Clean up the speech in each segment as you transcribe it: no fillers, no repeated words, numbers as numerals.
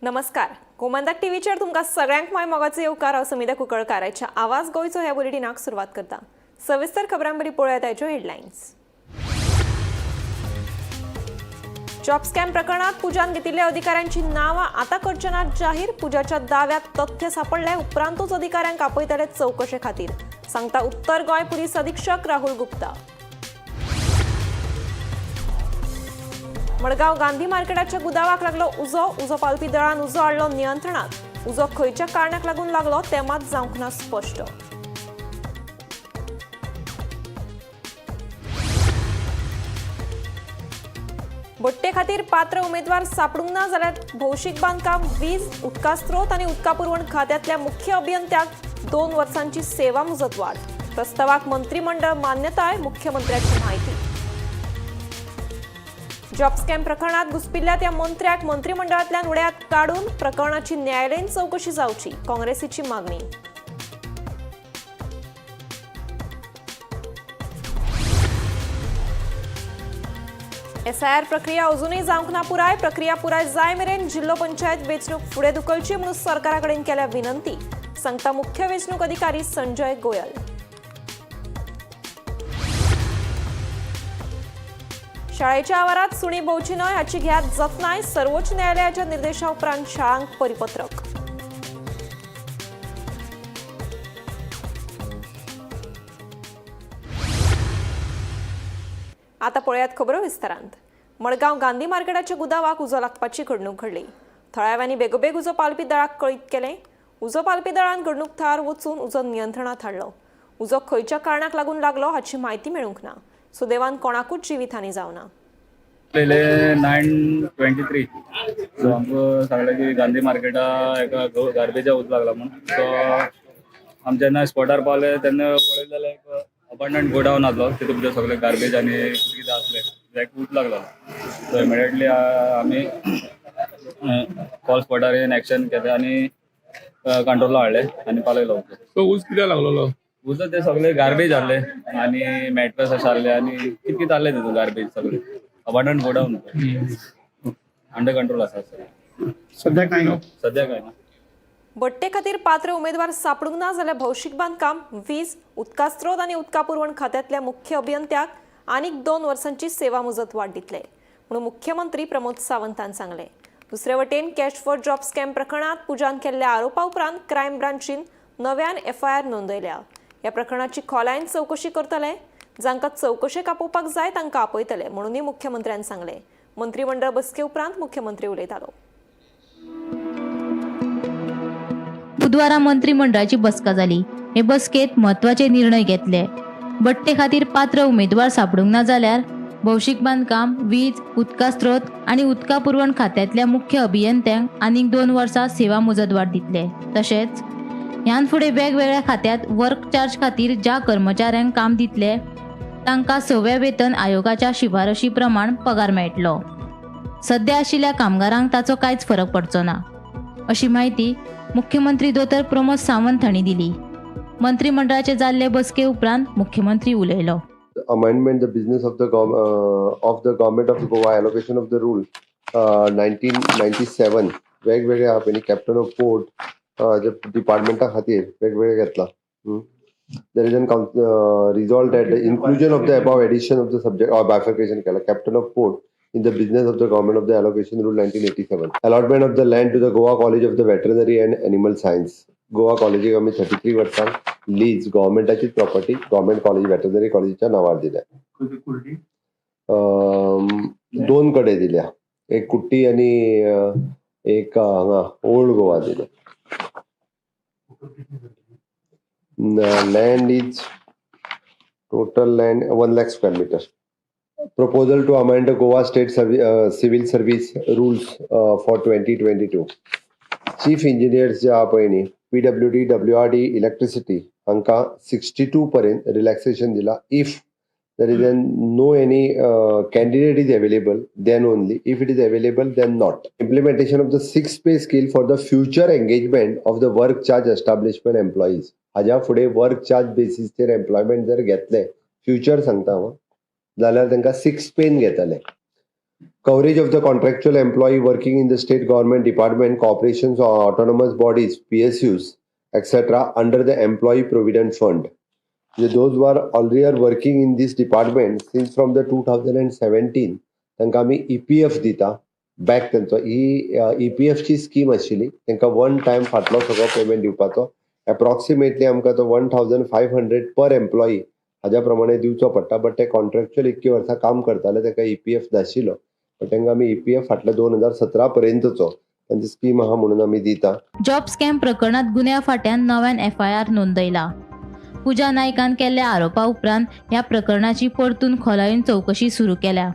नमस्कार, गोमंतक टीव्हीचेर तुमकां सगळ्यांक my मोगाचो येवकार. हांव समिता कुंकळकार. आयच्या आवाज गोंयचो ह्या बुलेटिनाक सुरवात करता. सविस्तर खबरांबरी पळोवया आयच्यो हेडलायन्स. जॉब स्कॅम प्रकरणात पूजान घेतिल्ल्या अधिकाऱ्यांची नावां आतां करचे नात जाहीर. पूजाच्या दाव्यात तथ्य सापडले उपरांतूच अधिकाऱ्यांक आपयतले चवकशे खातीर, सांगता उत्तर गोंय पुलीस अधीक्षक राहुल गुप्ता. मडगांव गांधी मार्केटाच्या गुदावाक लागलो उजो. उजो पालपी दळान उजो हाडलो नियंत्रणात. उजो खंयच्या कारणाक लागून लागलो तें मात जावंक ना स्पश्ट. बडटे खातीर पात्र उमेदवार सापडूंक ना जाल्यार भौशीक बांदकाम, वीज, उदका स्रोत आनी उदका पुरवण खात्यांतल्या मुख्य अभियंत्याक 2 वर्सांची सेवा मुजतवाढ. प्रस्तावाक मंत्रिमंडळ मान्यताय, मुख्यमंत्र्याची माहिती. जॉब स्कॅम प्रकरणात घुसपिल्ल्या त्या मंत्र्याक मंत्रिमंडळांतल्यान उड्यात काडून प्रकरणाची न्यायालयीन चवकशी जावची, काँग्रेसीची मागणी. एसआयआर प्रक्रिया अजूनय जावंक ना पुराय. प्रक्रिया पुराय जाय मेरेन जिल्लो पंचायत वेंचणूक फुडें धुकलची म्हणून सरकारा कडेन केल्या विनंती, सांगता मुख्य वेंचणूक अधिकारी संजय गोयल. शाळेच्या आवारात सुणी भोवची न्हय हाची घेयात जतनाय. सर्वोच्च न्यायालयाच्या निर्देशा उपरांत शाळांक परिपत्रक. आता पळयात खबरो विस्तारांत. मडगांव गांधी मार्केटाच्या गुदावाक उजो लागपाची घडणूक घडली. थळाव्यांनी बेगोबेग उजो पालपी दळाक कळीत केलें. उजो पालपी दळान घडणूक थळार वचून उजो नियंत्रणात हाडलो. उजो खंयच्या कारणाक लागून लागलो हाची म्हायती मेळूंक ना. सुदैवान कोणाकूच जिवीतहानी जावना. पयले 9:23 सो आमकां सांगलें की गांधी मार्केटा एका गार्बेजा उजो लागला म्हूण. सो आम जेन्ना स्पॉटार पावले तेन्ना पळयलें जाल्यार एक अबंडंट गोडावन आसलो, तितून भितर सगळें गार्बेज आनी कितें कितें आसलें, एक उजो लागलो. सो इमिडिएटली आमी कॉल स्पॉटार येवन एक्शन केलें आनी कंट्रोला हाडलें आनी पालयलो उजो. सो ऊस कित्याक लागलोलो? उजो ते सगळे गार्बेज आहले आनी मॅट्रस अशें आहले आनी कितें कितें आहले तितून गार्बेज सगळें अबंडंट गोडावन अंडर कंट्रोल आसा सध्या काय ना? सध्या काय ना. बडटे खातीर पात्र उमेदवार सापडूंक ना जाल्यार भौशीक बांदकाम, वीज, उदका स्रोत आनी उदका पुरवण खात्यांतल्या मुख्य अभियंत्याक आनीक 2 वर्सांची सेवा मुजत वाड दितले म्हणून मुख्यमंत्री प्रमोद सावंतान सांगलें. दुसरे वटेन कॅश फॉर जॉब स्कॅम प्रकरणात पूजान केल्ल्या आरोपा उपरांत क्रायम ब्रांचीन नव्यान एफआयआर नोंदयल्या. ह्या प्रकरणाची खोलायेन चवकशी करतले. जांकां चवकशेक आपोवपाक जाय तांकां आपयतले म्हणूनय मुख्यमंत्र्यान सांगलें. मंत्रिमंडळ बसके उपरांत मुख्यमंत्री उलयतालो. बुधवारा मंत्रिमंडळाची बसका जाली. हे बसकेत म्हत्वाचे निर्णय घेतले. बडटे खातीर पात्र उमेदवार सापडूंक ना जाल्यार भौशीक बांदकाम, वीज, उदका स्रोत आनी उदका पुरवण खात्यांतल्या मुख्य अभियंत्यांक आनीक 2 वर्सां सेवा मुजतवाड दितले. तशेंच ह्यान फुडें वेगवेगळ्या खात्यांत वर्क चार्ज खातीर ज्या कर्मचाऱ्यांक काम दितले तांकां 6व्या वेतन आयोगाच्या शिफारशी प्रमाण पगार मेळटलो. सध्या आशिल्ल्या कामगारांक ताचो कांयच फरक पडचो ना, अशी म्हायती मुख्यमंत्री दोतोर प्रमोद सावंत हांणी दिली. मंत्रिमंडळाचे जाल्ले बसके उपरांत मुख्यमंत्री उलयलो. Amendment the business of the government of Goa allocation of the rule 1997 वेगवेगळे आहा पळय कॅप्टन ऑफ पोर्ट जे डिपार्टमेंटा खातीर वेगवेगळे घेतला. There is an resolve that the inclusion of the above addition of the subject or bifurcation केला captain of port in the business of the government of the allocation rule 1987. Allotment of the land to the Goa College of the Veterinary and Animal Science. Goa College आमी 33 वर्सां lease गव्हर्मेंटाचीच property government college veterinary कॉलेजीच्या नांवार दिल्या. 2 कडेन दिल्या, एक कुट्टी आनी एक हांगा ओल्ड गोवा दिल्या. Land is total land 1 lakh square meter. Proposal to amend the Goa State Civil Service Rules for 2022. Chief Engineers जे आहा पळय न्ही, PWD, WRD, Electricity हांकां 62 पर्यंत रिलॅक्सेशन दिला. If there is an no any candidate is available, then only. If it is available, then not. Implementation of the 6th pay scale for the future engagement of the work charge establishment employees. हाज्या फुडें work charge बेसीसचेर employment जर घेतले future सांगता हांव, जाल्यार तांकां 6 pen घेतले. Coverage of the contractual employee working in the state government department, corporations or autonomous bodies, PSUs, etc. under the Employee Provident Fund. Those who are already are working in this department since from the 2017, तांकां आमी EPF दिता back. तांचो ही ईपीएफची scheme आशिल्ली. तांकां one time फाटलो सगळो payment दिवपाचो. Approximately आमकां तो 1500 पर एम्प्लॉई हाज्या प्रमाणे दिवचो पडटा. बट ते कॉन्ट्रॅक्च्युअल इतकी वर्सां काम करताले, तांकां ईपीएफ नाशिल्लो. बट तांकां आमी ईपीएफ फाटल्या 2017 पर्यंतचो तांची स्कीम आहा म्हणून आमी दिता. जॉब स्कॅम प्रकरणात गुन्यांव फांट्यान नव्यान एफआयआर नोंदयला. पूजा नायकान केल्ल्या आरोपा उपरांत ह्या प्रकरणाची परतून खोलायेन चवकशी सुरू केल्या.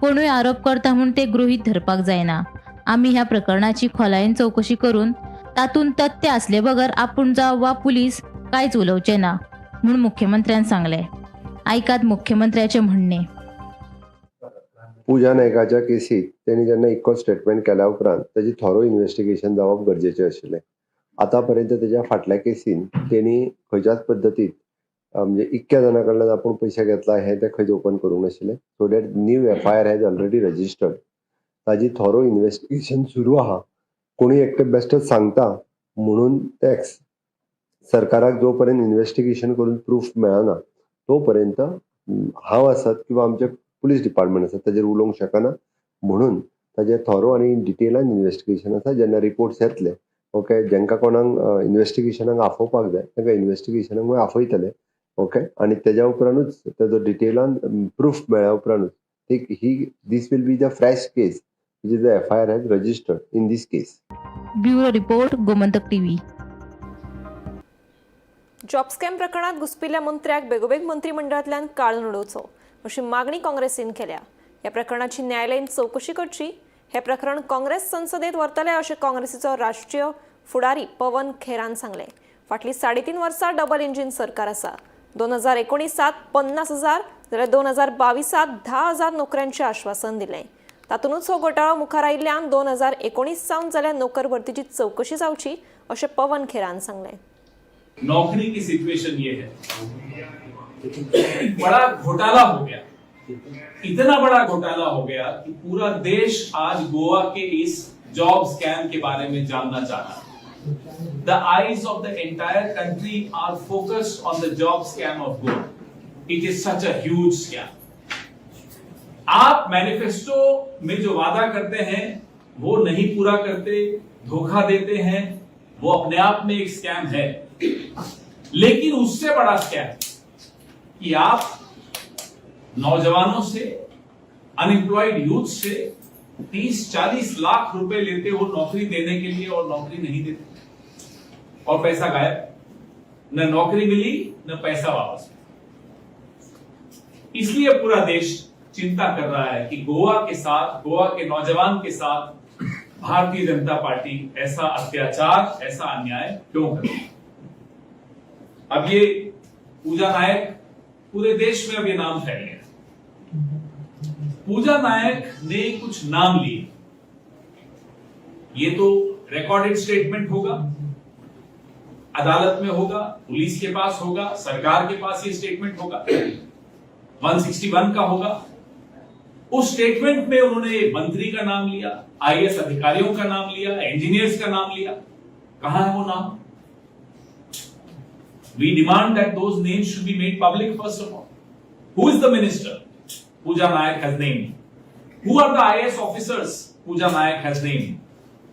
कोणूय आरोप करता म्हूण ते गृहीत धरपाक जायना. आमी ह्या प्रकरणाची खोलायेन चवकशी करून तातूंत तथ्य आसले बगर आपूण जावं वा पुलीस कांयच उलोवचे ना म्हूण मुख्यमंत्र्यान सांगलें. आयकात मुख्यमंत्र्याचे म्हणणे. पूजा नायकाच्या केसीत तेणी जेन्ना इतको स्टेटमेंट केल्या उपरांत ताजी थोरो इन्व्हेस्टिगेशन जावप गरजेचें आशिल्लें. आतां पर्यंत तेज्या फाटल्या केसीन तेणी खंयच्याच पद्दतीन, म्हणजे इतक्या जाणां कडल्यान आपूण पयशे घेतला हें ते खंयच ओपन करूंक नाशिल्लें. So that new FIR has already registered. ताजी थोरो इन्व्हेस्टिगेशन सुरू आहा. कोणूय एकटे बेश्टेच सांगता म्हणून टॅक्स सरकाराक जो पर्यंत इन्व्हेस्टिगेशन करून प्रूफ मेळना तो पर्यंत हांव आसत किंवा आमचे पुलीस डिपार्टमेंट आसा ताजेर उलोवंक शकना. म्हणून ताजेर थोरो आनी डिटेलान इन्व्हेस्टिगेशन आसा. जेन्ना रिपोर्ट्स येतले, ओके, जेंका कोणाक इन्व्हेस्टिगेशनाक आफोवपाक जाय तांकां इन्व्हेस्टिगेशनाक आफयतले, ओके. आनी तेज्या उपरांतूच तेजो डिटेलान प्रूफ मेळ्ळ्या उपरांतूच ती ही this will be the fresh case which is the FIR has registered in this case. Bureau report, Gomantak TV. Job scam प्रकरणात घुसपिल्ल्या मंत्र्याक बेगोबेग मंत्रिमंडळांतल्यान काडून उडोवचो अशी मागणी काँग्रेसीन केल्या. ह्या प्रकरणाची न्यायालयीन चवकशी करची. हे प्रकरण काँग्रेस संसदेत व्हरतले अशें काँग्रेसीचो राष्ट्रीय फुडारी पवन खेरान सांगलें. फाटलीं 3.5 वर्सां डबल इंजीन सरकार आसा. 2019त 50,000 जाल्यार 2022त 10,000 नोकऱ्यांचें आश्वासन दिलें. तातूंतच हो घोटाळो मुखार आयिल्ल्यान 2019 सावन जाल्ल्या नोकर भरतीची चवकशी जावची अशें पवन खेरान सांगलें. नौकरी की सिचुएशन ये है, बड़ा घोटाला हो गया. इतना बड़ा घोटाला हो गया कि पूरा देश आज गोवा के इस जॉब स्कैम के बारे में जानना चाह रहा है. The eyes of the entire country are focused on the job scam of Goa. It is such a huge scam. आप मैनिफेस्टो में जो वादा करते हैं वो नहीं पूरा करते, धोखा देते हैं, वो अपने आप में एक स्कैम है. लेकिन उससे बड़ा स्कैम कि आप नौजवानों से, अनएम्प्लॉयड यूथ से 30-40 लाख रुपए लेते हो नौकरी देने के लिए और नौकरी नहीं देते और पैसा गायब. न नौकरी मिली, न पैसा वापस मिला. इसलिए पूरा देश चिंता कर रहा है कि गोवा के साथ, गोवा के नौजवान के साथ भारतीय जनता पार्टी ऐसा अत्याचार, ऐसा अन्याय क्यों कर रही है. अब ये पूजा नायक, पूरे देश में अब ये नाम फैल गया. पूजा नायक ने कुछ नाम लिए. ये तो रिकॉर्डेड स्टेटमेंट होगा, अदालत में होगा, पुलिस के पास होगा, सरकार के पास ये स्टेटमेंट होगा, 161 का होगा. उस स्टेटमेंट में उन्होंने मंत्री का नाम लिया, आईएएस अधिकारियों का नाम लिया, इंजीनियर्स का नाम लिया. कहां है वो नाम? We demand that those names should be made public first of all. Who is the minister Pooja Nayak has named? Who are the IAS officers Pooja Nayak has named?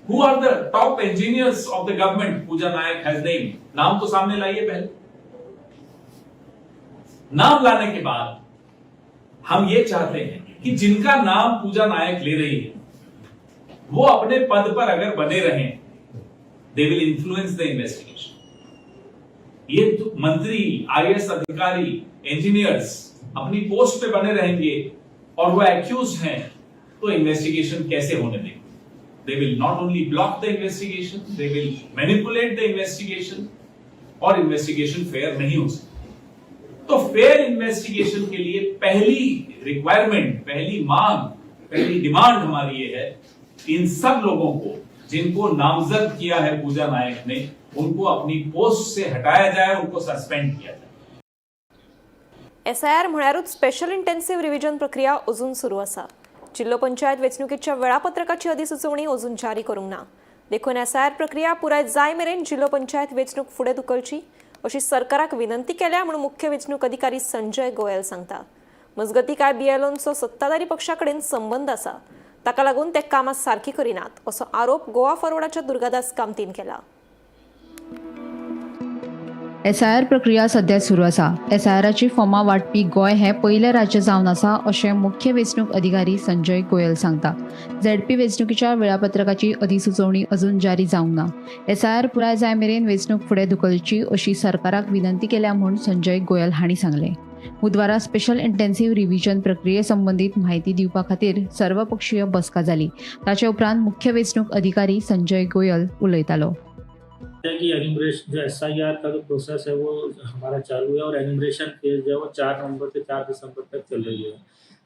Who are the top engineers of the government Pooja Nayak has named? नाम तो सामने लाइए पहले. नाम लाने K बाद हम ये चाहते हैं कि जिनका नाम पूजा नायक ले रही है वो अपने पद पर अगर बने रहें, they will influence the investigation. ये तो मंत्री, आईएएस अधिकारी, इंजीनियर्स अपनी पोस्ट पे बने रहेंगे और वो एक्यूज हैं तो इन्वेस्टिगेशन कैसे होने देंगे? They will not only block the investigation, they will manipulate the investigation Aur investigation fair नहीं हो सकती. तो फेयर इन्वेस्टिगेशन के लिए पहली रिक्वायरमेंट, पहली मांग, पहली डिमांड हमारी ये है, इन सब लोगों को जिनको नामजद किया है पूजा नायक ने, उनको अपनी पोस्ट से हटाया जाए, उनको सस्पेंड किया जाए. एसआयआर म्हळ्यारूच स्पेशल इंटेन्सिव्ह रिव्हिजन प्रक्रिया अजून सुरू आसा. जिल्लो पंचायत वेंचणुकेच्या वेळापत्रकाची अधिसुचोवणी अजून जारी करूंक ना. देखून एसआयआर प्रक्रिया पुराय जाय मेरेन जिल्लो पंचायत वेंचणूक फुडें धुकलची अशी सरकाराक विनंती केल्या म्हूण मुख्य वेंचणूक अधिकारी संजय गोयल सांगता. मजगतीं, कांय बीएलओंचो सत्ताधारी पक्षा कडेन संबंद आसा, ताका लागून ते कामां सारकी करिनात असो आरोप गोवा फॉरवर्डाच्या दुर्गादास कामतीन केला. एसआयआर प्रक्रिया सध्या सुरू आसा. एसआयआराची फॉर्मां वांटपी गोंय हें पयलें राज्य जावन आसा अशें मुख्य वेंचणूक अधिकारी संजय गोयल सांगता. झेडपी वेंचणुकीच्या वेळापत्रकाची अधिसुचोवणी अजून जारी जावंक ना. एसआयआर पुराय जाय मेरेन वेंचणूक फुडें धुकलची अशी सरकाराक विनंती केल्या म्हूण संजय गोयल हांणी सांगलें. बुधवारा स्पेशल इंटेन्सिव्ह रिव्हिजन प्रक्रिये संबंदीत म्हायती दिवपा खातीर सर्वपक्षीय बसका जाली. ताचे उपरांत मुख्य वेंचणूक अधिकारी संजय गोयल उलयतालो. है कि एन्यूमरेशन जो एसआईआर का जो प्रोसेस है, वो हमारा चालू है और एन्यूमरेशन फेज जो है, वो 4 नवंबर से 4 दिसंबर तक चल रही है.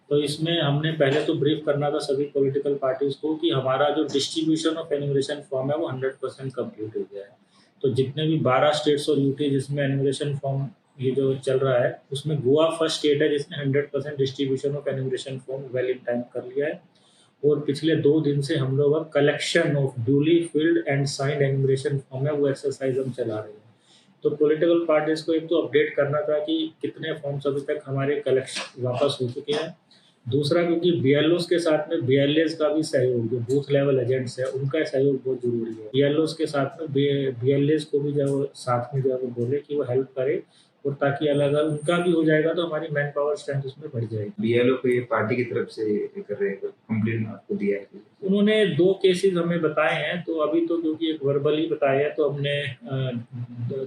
तो इसमें हमने पहले तो ब्रीफ करना था सभी पॉलिटिकल पार्टीज को कि हमारा जो डिस्ट्रीब्यूशन ऑफ एन्यूमरेशन फॉर्म है, वो 100% कम्प्लीट हो गया है. तो जितने भी 12 स्टेट्स और यूटी जिसमें एन्यूमरेशन फॉर्म ये जो चल रहा है, उसमें गोवा फर्स्ट स्टेट है जिसने 100% distribution of enumeration form well in time कर लिया है और पिछले 2 दिन से हम लोग अब collection of duly filled and signed enumeration form है, वो एक्सरसाइज हम चला रहे हैं. तो पॉलिटिकल पार्टीज को एक तो अपडेट करना था कि कितने फॉर्म्स अभी तक हमारे कलेक्शन वापस हो चुके हैं. दूसरा, क्योंकि बी के साथ में बी का भी सहयोग, जो बूथ लेवल एजेंट्स है, उनका सहयोग बहुत जरूरी है. बी के साथ में बी को भी जब साथ में जो है वो बोले कि वो हेल्प करे और ताकि अलग अलग उनका भी हो जाएगा तो हमारी मैन पावर स्ट्रेंथ उसमें बढ़ जाएगी. बीएलओ को ये पार्टी की तरफ से ये कर रहे हैं, कंप्लेन आपको दिया है? उन्होंने दो केसेस हमें बताए हैं. तो अभी तो क्योंकि एक वर्बली बताए हैं, तो हमने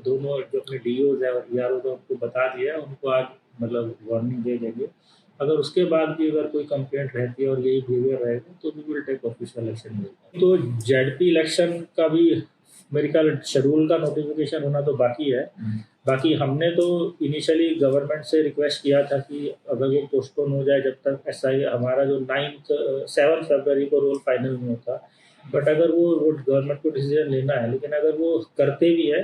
दोनों जो अपने डी है और ई आर उनको बता दिया है. उनको आज मतलब वार्निंग दे देंगे. अगर उसके बाद भी अगर कोई कंप्लेंट रहती है और यही बिहेवियर रहेगा, तो we will take official action. तो जेडपी इलेक्शन का भी मेरे ख्याल शेड्यूल का नोटिफिकेशन होना तो बाकी है. बाकी हमने तो इनिशियली गवर्नमेंट से रिक्वेस्ट किया था कि अगर वो पोस्टपोन हो जाए जब तक एसआई हमारा जो 9 7 फरवरी को रोल फाइनल नहीं होता. बट अगर वो गवर्नमेंट को डिसीजन लेना है, लेकिन अगर वो करते भी है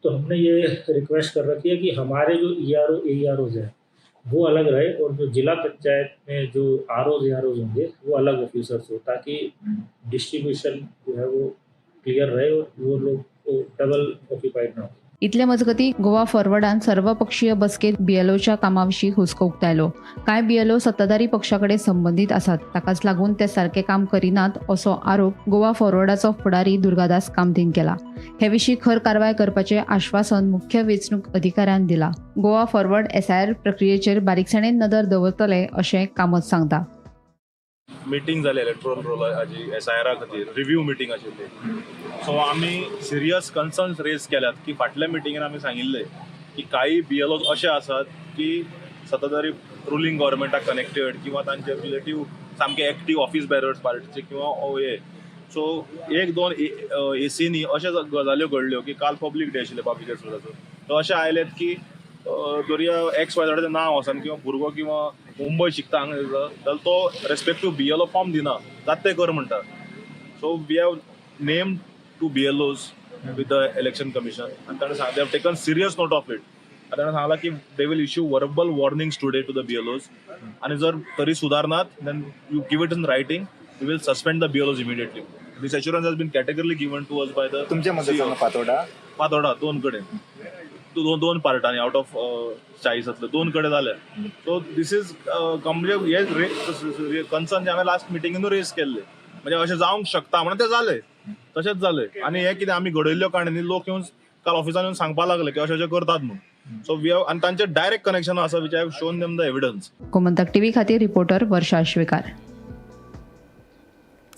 तो हमने ये रिक्वेस्ट कर रखी है कि हमारे जो E R O, A R Os हैं, वो अलग रहे और जो जिला पंचायत में जो आर ओज, ए आर ओज होंगे, वो अलग ऑफिसर्स हो, ताकि डिस्ट्रीब्यूशन जो है वो क्लियर रहे और वो लोग डबल ऑक्यूपाइड ना हो. इतले मजगती, गोवा फॉरवर्डान सर्वपक्षीय बसकेत बीएलओच्या कामाविशीं हुस्को उक्तायलो. कांय बीएलओ सत्ताधारी पक्षा कडेन संबंदीत आसात, ताकाच लागून ते सारके काम करिनात असो आरोप गोवा फॉरवर्डाचो फुडारी दुर्गादास कामतीन केला. हे विशीं खर कारवाय करपाचें आश्वासन मुख्य वेंचणूक अधिकाऱ्यान दिला. गोवा फॉरवर्ड एसआयआर प्रक्रियेचेर बारीकसाणेन नदर दवरतले अशें कामत सांगता. मिटींग जाली इलेक्ट्रोल रोलाची एसआयआरा खातीर रिव्यू मिटींग आशिल्ली. सो आमी सिरियस कन्सर्न्स रेज केल्यात की फाटल्या मिटिंगेन आमी सांगिल्ले की काही बीएलओ अशे आसात की सत्ताधारी रुलींग गव्हर्मेंटाक कनेक्टेड किंवा तांचे रिलेटीव सामके एक्टीव ऑफिस बेरर्स पार्टीचे किंवा हे. सो एक दोन एसीनी अशे गजाल्यो घडल्यो की काल पब्लीक डे आशिल्ले बाब विजय सुर्जाचो, तो अशें आयलेत की धरया एक्स वाय झेडाचें नांव आसा किंवा भुरगो किंवा मुंबय शिकता हांगा थंयसर जाल्यार तो रेस्पेक्टीव बीएलओ फॉर्म दिना, जात ते कर म्हणटा. So we have named two BLOs with the Election Commission आनी ताणें सांग they have taken serious note of it आनी ताणें सांगलां की they will issue verbal warnings today to the BLOs आनी जर तरी सुदारनात, then you give it in writing, we will suspend the BLOs immediately. This assurance has been categorically given to us by the तुमच्या मतदारसंघ पातोडा? पातोडा दोन कडेन, दोन दोन पार्टांनी, out of 40तांतले दोन कडेन जाले. सो this is म्हणजे हे कन्सर्न जे हांवें लास्ट मिटिंगेनूय रेज केल्ले, म्हणजे अशें जावंक शकता म्हणून ते जाले, तशेंच जाले. आनी हे कितें आमी घडयल्ल्यो काणी न्ही. लोक येवन काल ऑफिसान येवन सांगपाक लागले की अशें अशें करतात म्हणून. सो we have आनी तांचे डायरेक्ट कनेक्शन आसा, which I have shown them the evidence. Gomantak TV खातीर रिपोर्टर वर्षा श्वेकार.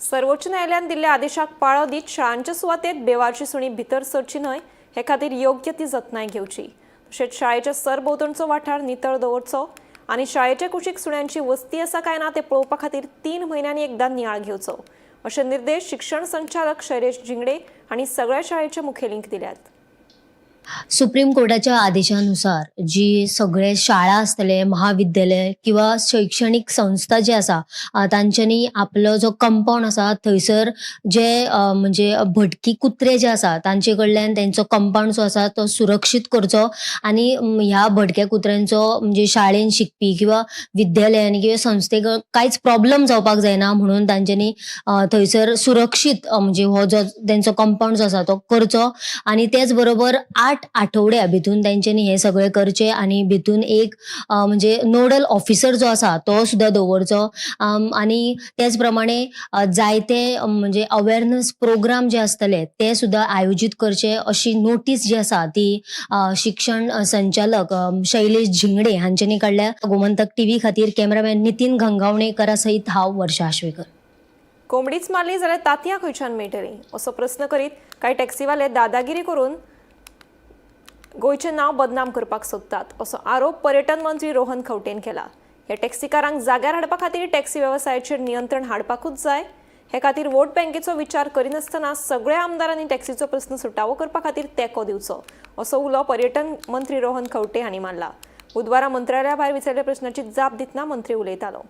सर्वोच्च न्यायालयान दिल्ल्या आदेशाक पाळो दीत शाळांच्या सुवातेत बेवारशी सुणी भितर सरची न्हय हे खातीर योग्य ती जतनाय घेवची. तशेंच शाळेच्या सरभोंवतणचो वाठार नितळ दवरचो आनी शाळेच्या कुशीक सुण्यांची वस्ती आसा काय ना ते पळोवपा खातीर 3 म्हयन्यांनी एकदां नियाळ घेवचो अशे निर्देश शिक्षण संचालक शैलेश झिंगडे हांणी सगळ्या शाळेच्या मुखेलींक दिल्यात. सुप्रीम कोर्टाच्या आदेशानुसार जी सगळे शाळा आसतले, महाविद्यालय किंवा शैक्षणीक संस्था जे आसा, तांच्यांनी आपलो जो कंपाउंड आसा थंयसर जे म्हणजे भटकी कुत्रे जे आसा तांचे कडल्यान तेंचो कंपाउंड जो आसा तो सुरक्षीत करचो आनी ह्या भटक्या कुत्र्यांचो म्हणजे शाळेन शिकपी किंवा विद्यालयांनी किंवा संस्थेक कांयच प्रॉब्लम जावपाक जायना म्हणून तांच्यांनी थंयसर सुरक्षीत म्हणजे हो जो तेंचो कंपाउंड जो आसा तो करचो आनी तेच बरोबर 8 आठवड्या भितून तेंच्यांनी हे सगळें करचें आनी भितून एक म्हणजे नोडल ऑफिसर जो आसा तो सुद्दां दवरचो आनी तेच प्रमाणे जायते म्हणजे अवेरनस प्रोग्राम जे आसतले ते सुद्दां आयोजीत करचे अशी नोटीस जी आसा ती शिक्षण संचालक शैलेश झिंगडे हांच्यांनी काडल्या. गोमंतक टीव्ही खातीर कॅमेरामॅन नितीन गंगावणेकरा सयत हांव वर्षा आश्वेकर. कोंबडीच मारली जाल्यार तांतयां खंयच्यान मेळटलीं असो प्रस्न करीत कांय टॅक्सीवाले दादागिरी करून गोंयचें नांव बदनाम करपाक सोदतात असो आरोप पर्यटन मंत्री रोहन खंवटेन केला. ह्या टॅक्सीकारांक जाग्यार हाडपा खातीर टॅक्सी वेवसायाचेर नियंत्रण हाडपाकूच जाय. हे खातीर वोट बँकेचो विचार करिनासतना सगळ्या आमदारांनी टॅक्सीचो प्रस्न सुटावो करपा खातीर तेंको दिवचो असो उलो पर्यटन मंत्री रोहन खंवटे हांणी मारला. बुधवारा मंत्रालया भायर विचारिल्ल्या प्रश्नाची जाप दितना मंत्री उलयतालो.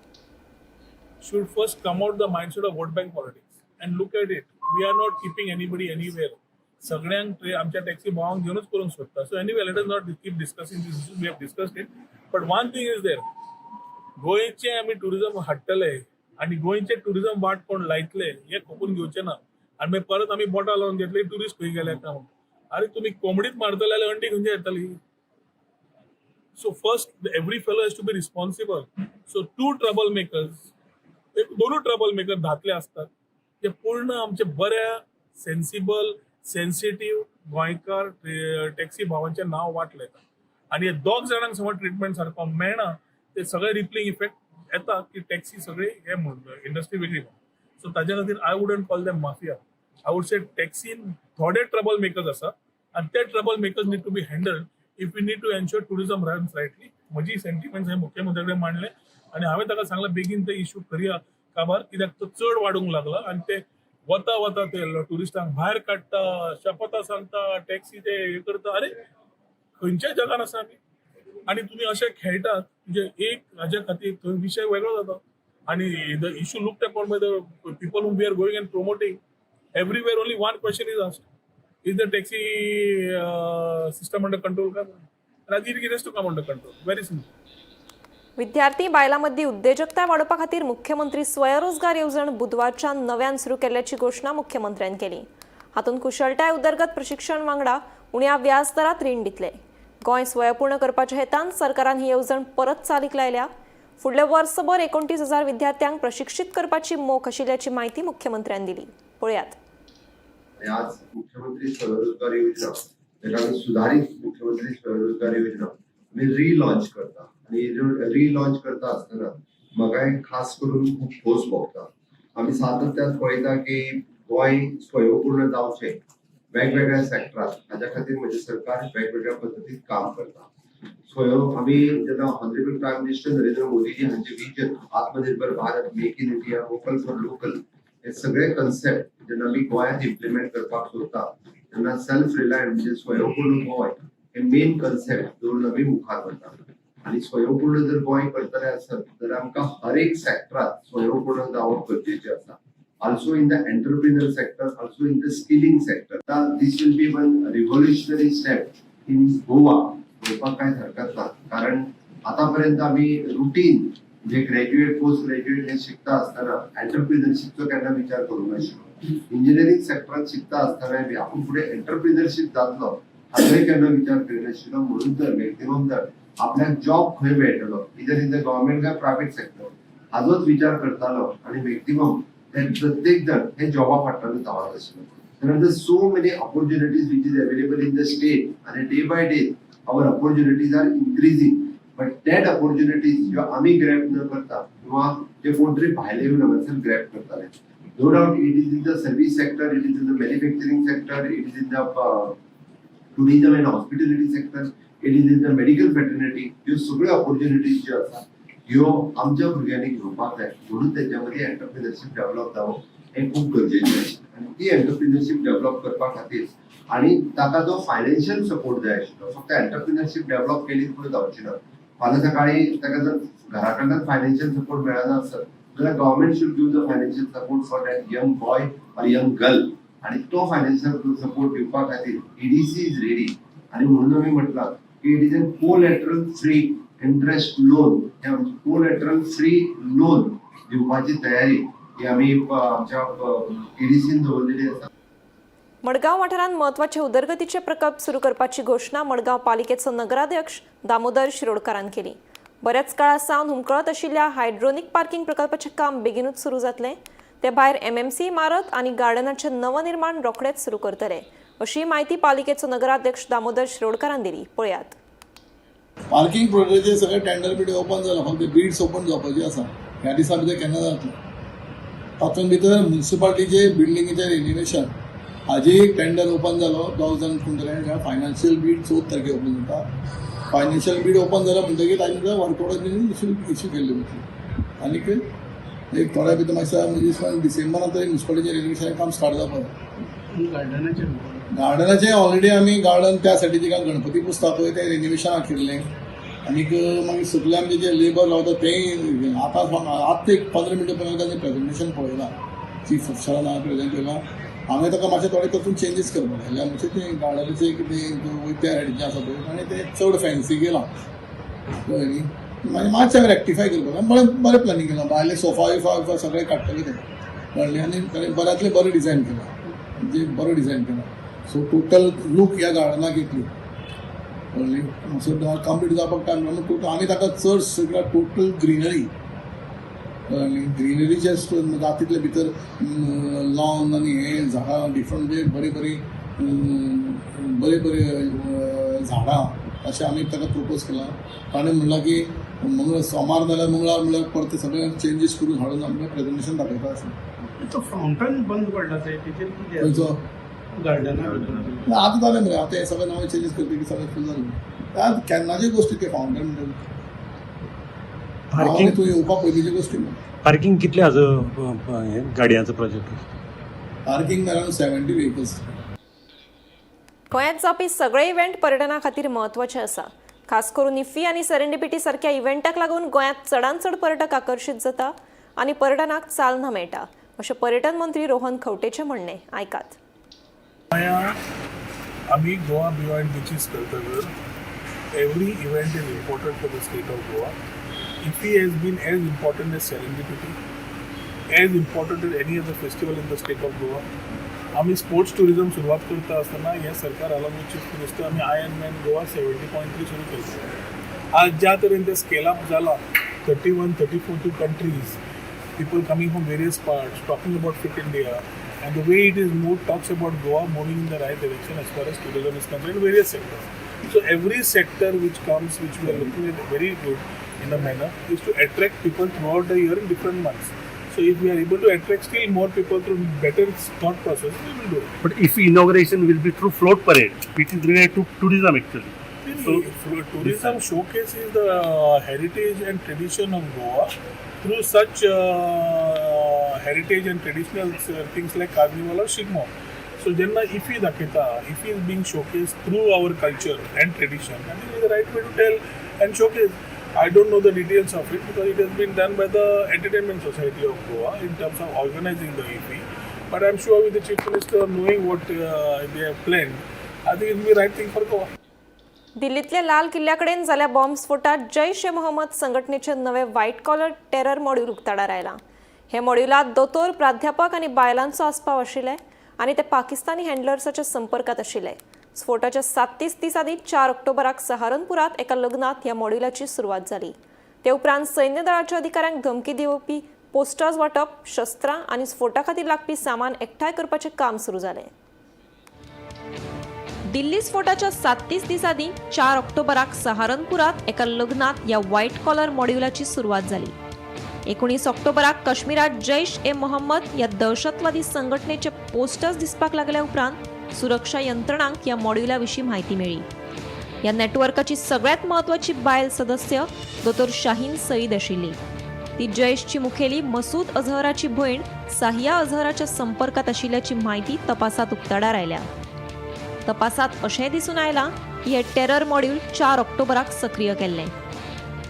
Should first come out the mindset of vote bank politics and look at it. We are not keeping anybody anywhere. सगळ्यांक आमच्या टॅक्सी भावांक घेवनच करूंक सोदता. So anyway, let us not keep discussing this. We have discussed it, but one thing is there, गोंयचें आमी tourism हाडटले आनी गोंयचें tourism वाट कोण लायतले हें खपून घेवचें ना. आनी मागीर परत आमी बोटां लावन घेतले, ट्युरिस्ट खंय गेले काय म्हणून. अरे, तुमी कोंबडीच मारतले जाल्यार अंडी खंयची येतली? So first, every fellow has to be responsible. So two trouble makers, एक दोनूय ट्रबल मेकर धाकले असतात, ते पूर्ण आमचे बऱ्या सेन्सिबल सेन्सिटीव गोंयकार टॅक्सी भावांचें नांव वाट लायता आनी हे दोग जाणांक समज ट्रिटमेंट सारको मेळना, ते सगळे रिपलिंग इफेक्ट येता की टॅक्सी सगळे हे म्हणून इंडस्ट्री वेगळी म्हणून. सो ताच्या खातीर I wouldn't call them mafia. I would say टॅक्सीन थोडे ट्रबल मेकर्स आसा आनी ते trouble makers need to be handled if you need to ensure tourism runs rightly. म्हजी सेंटिमेंट्स हांवें मुख्यमंत्र्या कडेन मांडले आनी हांवें ताका सांगलें, बेगीन ते इशू करया काबार कित्याक तो चड वाडूंक लागला आनी ते वता वता ते ट्युरिस्टांक भायर काडटा, शपथां सांगता, टॅक्सी ते हे करता. अरे, खंयच्या जगान आसा आमी आनी तुमी अशे खेळटात? म्हणजे एक हाज्या खातीर थंय विशय वेगळो जाता आनी the issue looked upon by the people we are going and promoting everywhere, only one question is asked, is the taxi system under control का? And it has to come under control. Very simple. विद्यार्थी बायलां मदीं उद्देजकताय वाडोवपा खातीर मुख्यमंत्री स्वयंरोजगार येवजण बुधवारच्यान नव्यान सुरू केल्ल्याची घोशणा मुख्यमंत्र्यान केली. हातूंत कुशळटाय उदरगत प्रशिक्षण वांगडा उण्या व्याज दरात रीण दितले. गोंय स्वयंपूर्ण करपाच्या हेतान सरकारान ही येवजण परत चालीक लायल्या. फुडल्या वर्सभर 29,000 विद्यार्थ्यांक प्रशिक्षीत करपाची मोख आशिल्ल्याची म्हायती मुख्यमंत्र्यान दिली. पळयात. आणि आज मुख्यमंत्री स्वयंरोजगार योजना, ताका आमी सुधारित मुख्यमंत्री स्वयंरोजगार योजना आमी रिलॉन्च करता आणि रिलॉन्च करता आसतना म्हाका एक खास करून खूब खोस भोगता. आमी सातत्यान पळयता की गोंय स्वयंपूर्ण जावचें वेगवेगळ्या सेक्टरात, हाज्या खातीर म्हजें सरकार वेगवेगळ्या पद्दतीन काम करता. स्वयं आमी जेन्ना ऑनरेबल प्रायम मिनिस्टर नरेंद्र मोदीजी हांचे vision, Atmanirbhar Bharat, Make in India, vocal for local, हे सगळे कन्सेप्ट जेन्ना आमी गोंयांत इम्प्लिमेंट करपाक सोदता तेन्ना सेल्फ रिलायंट म्हणजे स्वयंपूर्ण गोंय हे मेन कन्सेप्ट दवरून आमी मुखार वता. आनी स्वयंपूर्ण जर गोंय करतले आसत जाल्यार आमकां हर एक सेक्टरात स्वयंपूर्ण जावप गरजेचें आसा, also in the entrepreneur sector, also in the skilling sector. This will be one revolutionary step in Goa म्हणपाक कांयच हरकत ना, कारण आतापर्यंत आमी रुटीन जे ग्रॅज्युएट, पोस्ट ग्रॅज्युएट हे शिकता आसतना एंटरप्रिनरशीपचो केन्ना विचार करूंक नाशिल्लो. इंजिनियरींग सेक्टरात शिकता आसतना बी आपूण फुडें एंटरप्रिनरशीप जातलो हाचोय केन्ना विचार करिनाशिल्लो. म्हणून तर मॅक्झिमम तर आपल्याक जॉब खंय मेळटलो, इदर इन the government काय प्रायव्हेट सेक्टर, हाजोच विचार करतालो आणि मॅक्झिमम ते प्रत्येक जण हे जॉबा फाटल्यानूच धांवत आशिल्लो. There are so many opportunities which is available in the state and day by day our opportunities are increasing, but that opportunities ज्यो आमी ग्रॅब न करता किंवा जे कोण तरी भायले येवन हांगासर ग्रॅब करताले. No doubt it is in the service sector, it is in the manufacturing sector, it is in the tourism and hospitality sector, it is in the medical fraternity. ह्यो सगळ्यो ऑपॉर्च्युनिटीज ज्यो आसा ह्यो आमच्या भुरग्यांनी घेवपाक जाय. म्हणून तेच्या मदीं एंटरप्रिनरशीप डेव्हलप जावप हें खूब गरजेचें आशिल्लें आनी ती एंटरप्रिनरशीप डेव्हलप करपा खातीर आणि ताका जो फायनान्शियल सपोर्ट जाय आशिल्लो, फक्त एंटरप्रिनरशीप डेव्हलप केली म्हणून जावची ना. फाल्यां सकाळी ताका जर घरा कडल्यान फायनान्शियल सपोर्ट मेळना आसत जाल्यार government should give the financial support for that young boy or young girl. आणि तो फायनान्शियल सपोर्ट दिवपा खातीर ईडीसी is ready. आणि म्हणून आमी म्हटलां की it is a collateral free interest loan. हे आमची कोलॅटरल फ्री लोन दिवपाची तयारी ही आमी आमच्या ईडीसीन दवरलेली आसा. मडगांव वाठारांत म्हत्वाचे उदरगतीचे प्रकल्प सुरू करपाची घोशणा मडगांव पालिकेचो नगराध्यक्ष दामोदर शिरोडकारान केली. बऱ्याच काळा सावन हुमकळत आशिल्ल्या हायड्रोनिक पार्किंग प्रकल्पाचें काम बेगिनूच सुरू जातलें. ते भायर एमएमसी इमारत आनी गार्डनाचें नवनिर्माण रोखडेच सुरू करतले, अशी म्हायती पालिकेचो नगराध्यक्ष दामोदर शिरोडकारान दिली. पळयात. पार्किंग प्रोजेक्टाचे सगळे टेंडर बीड ओपन जाला, फक्त बीड्स ओपन जावपाची आसा. ह्या दिसा भितर केन्ना जातलें. तातूंत भितर म्युन्सिपाल्टीचे बिल्डिंगेचे रिनोवेशन हाजी एक टेंडर ओपन जालो. दोग जाण कोण तरी फायनान्शियल बीड 14 तारखे ओपन जाता. फायनान्शियल बीड ओपन जालो म्हणटकीर ताजे भितर वर्क ऑर्डर इश्यू इश्यू केल्ले वतले. आनीक एक थोड्या भितर मातशें म्हणजे डिसेंबरान तरी म्युन्सिपाल्टीचें रिनोवेशन काम स्टार्ट जावपाक. गार्डनाचेर? गार्डनाचें ऑलरेडी आमी गार्डन त्या सायडीचे गणपती पुजता पळय, तें रिनोवेशनाक केल्लें. आनीक मागीर सगळे आमचे जे लेबर लावता तेय आतां आत्तां एक 15 मिनटां पयलीं तांचें प्रेजेंटेशन पळयलां. चीफ ऑफिसरान हांवें प्रेजेंट केलां. हांवें ताका मातशें थोडे तातूंत चेंजीस करपाक जाय. म्हणजे तें गार्डनाचें कितें वयता त्या सायडीचें आसा पळय, आनी तें चड फॅन्सी केलां, कळ्ळें न्ही. मागीर मातशें हांवें रेक्टिफाय करपाक बरें बरें प्लॅनिंग केलां. भायले सोफा बिफा बिफा सगळें काडटले तें, कळ्ळें. आनी ताणें बऱ्यांतलें बरें डिझायन केलां, म्हणजे बरो डिझायन केला. सो टोटल लूक ह्या गार्डनाक येतली, कळ्ळें. सो कंप्लीट जावपाक टायम लागलो. टोटल आमी ताका चड सगळ्या टोटल ग्रिनरी, कळ्ळें, ग्रिनरीचे जाता तितले भितर लॉन आनी हे झाडां डिफरंट, म्हणजे बरीं बरीं बरीं बरीं झाडां अशें आमी ताका प्रपोज केलां. ताणें म्हणलां की मंगळ सोमार जाल्यार मंगळार म्हणल्यार परते सगळे चेंजीस करून हाडून आमकां प्रेजेंटेशन दाखयता आसलें. तो फाउंटन बंद पडला ते तेचेर कितें? खंयचो? गार्डना. ना, आतां जालें मरे. आतां हें सगळें नवें चेंजीस करतकीर सगळें फूल जालें. आतां केन्नाची गोश्टी ते फाउंटन म्हणटा. पार्किंग तूं येवपा पयलींची गोश्टी. पार्किंग कितले हाजो हे गाडयांचो प्रोजेक्ट? Parking around 70 vehicles. गोंयांत जावपी सगळे इव्हेंट पर्यटना खातीर म्हत्वाचे आसा. खास करून इफ्फी आनी सेरेंडिपिटी सारक्या इव्हेंटाक लागून गोंयांत चडांत चड पर्यटक आकर्शीत जाता आनी पर्यटनाक चालना मेळटा, अशें पर्यटन मंत्री रोहन खंवटेचें म्हणणें. आयकात. गोंया आमी गोवा बियॉन्ड बिचीस करतकर every event is important for the state of Goa. IFFI has been as important as Serendipity, as important as any other festival in the state of Goa. आमी स्पोर्ट्स टुरिझम सुरवात करता आसतना हें सरकार along with chief minister आमी iron man Goa 70.3 सुरू केलें. आज ज्या तरेन तें स्केल अप जाला, 31, 34 two countries, people coming from various parts talking about Fit India, and the way it is moved talks about Goa moving in the right direction as far as tourism is concerned in various sectors. So every sector which comes, which we are looking at very good in a manner, is to attract people throughout the year in different months. So if we are able to attract still more people through better thought process, we will do it. But if inauguration will be through float parade, which is related to tourism actually. So, tourism showcases the heritage and tradition of Goa through such heritage and traditional things like Carnival or Shigmo. So जेन्ना इफी दाखयता, IFFI is being showcased through our culture and tradition. I think is the right way to tell and showcase. I don't know the details of it because it has been done by the Entertainment Society of Goa in terms of organizing the IFFI. But I'm sure with the Chief Minister knowing what they have planned, I think it will be right thing for Goa. दिल्लीतल्या लाल किल्ल्याकडेन जाल्ल्या बॉम्बस्फोटात जैश ए मोहम्मद संघटनेचे नवे white collar terror module उक्ताडार आयलां. हे मॉड्युलात दोतोर, प्राध्यापक आनी बायलांचो आस्पाव आशिल्ले आनी ते पाकिस्तानी हँडलर्साच्या संपर्कात आशिल्ले. स्फोटाच्या 37 दीस आदीं 4 ऑक्टोबराक सहारनपुरात एका लग्नात ह्या मॉड्युलाची सुरवात जाली. ते उपरांत सैन्य दळाच्या अधिकाऱ्यांक धमकी दिवपी पोस्टर्स वांटप, शस्त्रां आनी स्फोटा खातीर लागपी सामान एकठांय करपाचें काम सुरू जालें. दिल्ली स्फोटाच्या 37 दीस आदीं 4 ऑक्टोबराक सहारनपुरात एका लग्नात ह्या व्हायट कॉलर मॉड्युलाची सुरवात जाली. 19 ऑक्टोबराक काश्मीरात जैश ए मोहम्मद ह्या दहशतवादी संघटनेचे पोस्टर्स दिसपाक लागल्या उपरांत सुरक्षा यंत्रणांक ह्या मॉड्युला विशीं म्हायती मेळ्ळी. ह्या नेटवर्काची सगळ्यात म्हत्वाची बायल सदस्य दोतोर शाहीन सईद आशिल्ली. ती जैशची मुखेली मसूद अझहराची भयण साहिया अझहराच्या संपर्कात आशिल्ल्याची म्हायती तपासात उक्ताडार आयल्या. तपासात अशेंय दिसून आयलां की हें टेरर मॉड्यूल 4 ऑक्टोबराक सक्रीय केल्लें.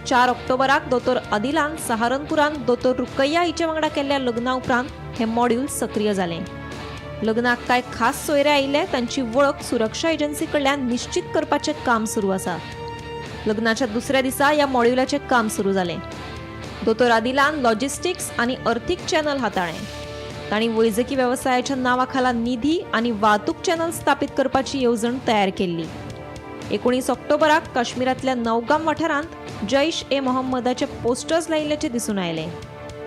4 ऑक्टोबराक दोतोर आदिलान सहारनपुरांत दोतोर रुकैया हिचे वांगडा केल्ल्या लग्ना उपरांत हें मॉड्यूल सक्रीय जालें. लग्नाक कांय खास सोयरे आयिल्ले तांची वळख सुरक्षा एजन्सी कडल्यान निश्चित करपाचें काम सुरू आसा. लग्नाच्या दुसऱ्या दिसा ह्या मॉड्युलाचें काम सुरू जालें. दोतोर आदिलान लॉजिस्टिक्स आनी अर्थीक चॅनल हाताळ्ळें. तांणी वैजकी वेवसायाच्या नांवा खाला निधी आनी वाहतूक चॅनल स्थापीत करपाची येवजण तयार केल्ली. 19 ऑक्टोबराक काश्मीरांतल्या नवगाम वाठारांत जैश ए मोहम्मदाचे पोस्टर्स लायिल्ल्याचें दिसून आयलें.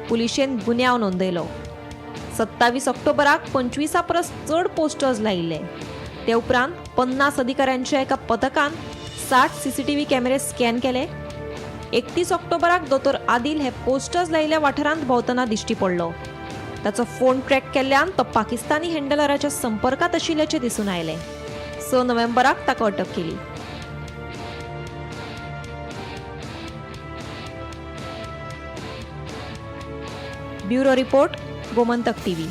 पुलिशेन गुन्यांव नोंदयलो. 27 ऑक्टोबराक 25 परस चड पोस्टर्स लायिल्ले. ते उपरांत 50 अधिकाऱ्यांच्या एका पथकान 60 सीसीटीव्ही कॅमेरे स्कॅन केले. 31 ऑक्टोबराक दोतोर आदिल हे पोस्टर्स लायिल्ल्या वाठारांत भोंवतना दिश्टी पडलो. ताचो फोन ट्रॅक केल्ल्यान तो पाकिस्तानी हँडलराच्या संपर्कांत आशिल्ल्याचें दिसून आयलें. 6 नोव्हेंबराक ताका अटक केली. Bureau report, Gomantak TV.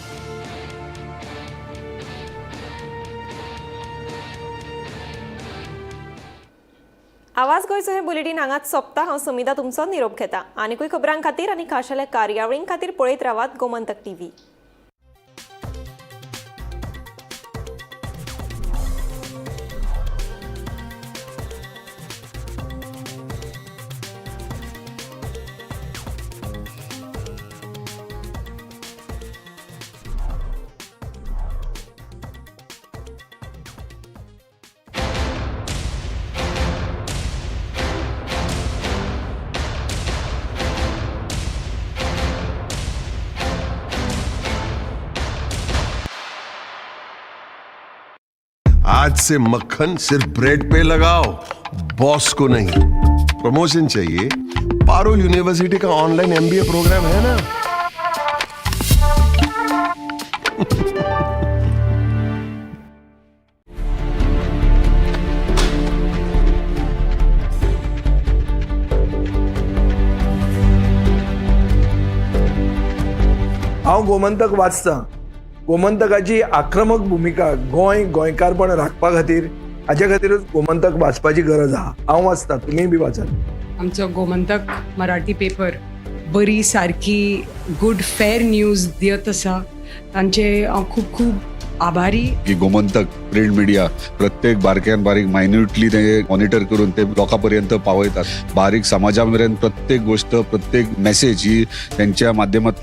आवाज गोंयचो हें बुलेटीन हांगाच सोंपता. हांव समिता तुमचो निरोप घेता. आनीकूय खबरां खातीर आनी खाशेल्या कार्यावळीं खातीर पळयत रावात गोमंतक टीव्ही. आज से मक्खन सिर्फ ब्रेड पे लगाओ, बॉस को नहीं. प्रमोशन चाहिए? पारुल यूनिवर्सिटी का ऑनलाइन एमबीए प्रोग्राम है ना. हांव गोमंतक वाचतां. गोमंतकाची आक्रमक भुमिका गोंय गोंयकारपण राखपा खातीर, हाच्या खातीरूच गोमंतक वाचपाची गरज आहा. हांव वाचतां, तुमीय बी वाचात. आमचो गोमंतक मराठी पेपर बरी सारकी गुड फेर न्यूज दियत आसा. तांचे हांव खूब खूब आभारी. की गोमंतक प्रिंट मिडिया प्रत्येक बारक्यान बारीक मायन्युटली ते मॉनिटर करून ते लोकां पर्यंत पावयतात. बारीक समाजा मेरेन प्रत्येक गोष्ट, प्रत्येक मेसेज ही त्यांच्या माध्यमातल्यान.